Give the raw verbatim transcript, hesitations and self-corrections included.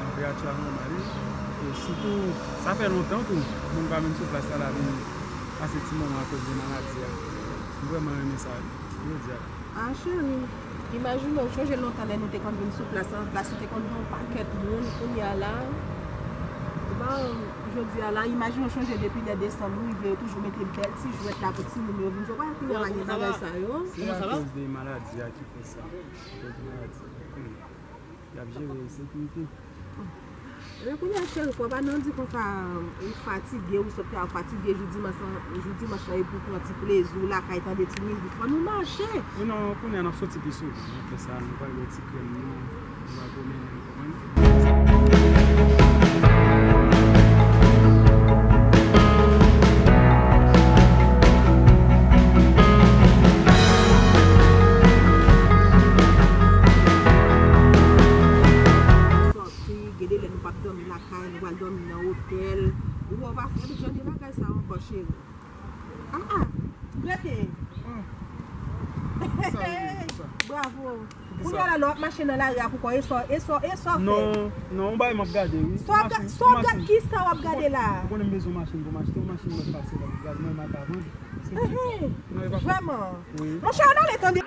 Tanperati a nòmal, wi. E sitou, sa fè lontan tou, moun pa vin sou plas la, la vin pase ti moman akoz de maladi a. M vrèman renmen sa, wi, jodi a. Ah, cheri, imajine w chonje lontan lè nou te konn vin sou plas la, plas ou te konn gen yon pakèt moun, kounye a la, bon, jodi a la, imajine w chonje depi lè desanm rive, yo toujou mete bèl ti jwèt la pou timoun yo vin jwe. Kounye a pa gen bagay sa yo. Se akoz de maladi a ki fè sa. Akoz de maladi. Y ap jere sekirite. Men kounye a, cheri, fò pa nan di konsa, ou fatige, ou sot fè a fatige, jou dimanch lan, jou dimanch lan, epi w pran ti plezi w lakay, tande ti mizik, fò nou mache. Wi, non, kounye a n ap soti pi souvan. N ap fè sa, nou pral wè ti krèm nou, nou pral pwomennen, w konprann? Sòti, gen de lè nou p ap dòmi lakay, nou pral dòmi nan otèl. Ou wè, w pa fè jan de bagay sa ankò, cheri. Ah, ah, rete. Bravo. Kounye a la, lè w ap mache nan lari a pou kò, e sa, e sa, e sa w fè? Non, non, yon bagay m ap gade, wi. Sa w ap ga-, sa w ap gade, ki sa w ap gade la? Ou konnen m bezwen yon machin pou m achte yon machin mwen pase la, gad mwen m ap vann. Vrèman. Monchè, ann ale tande.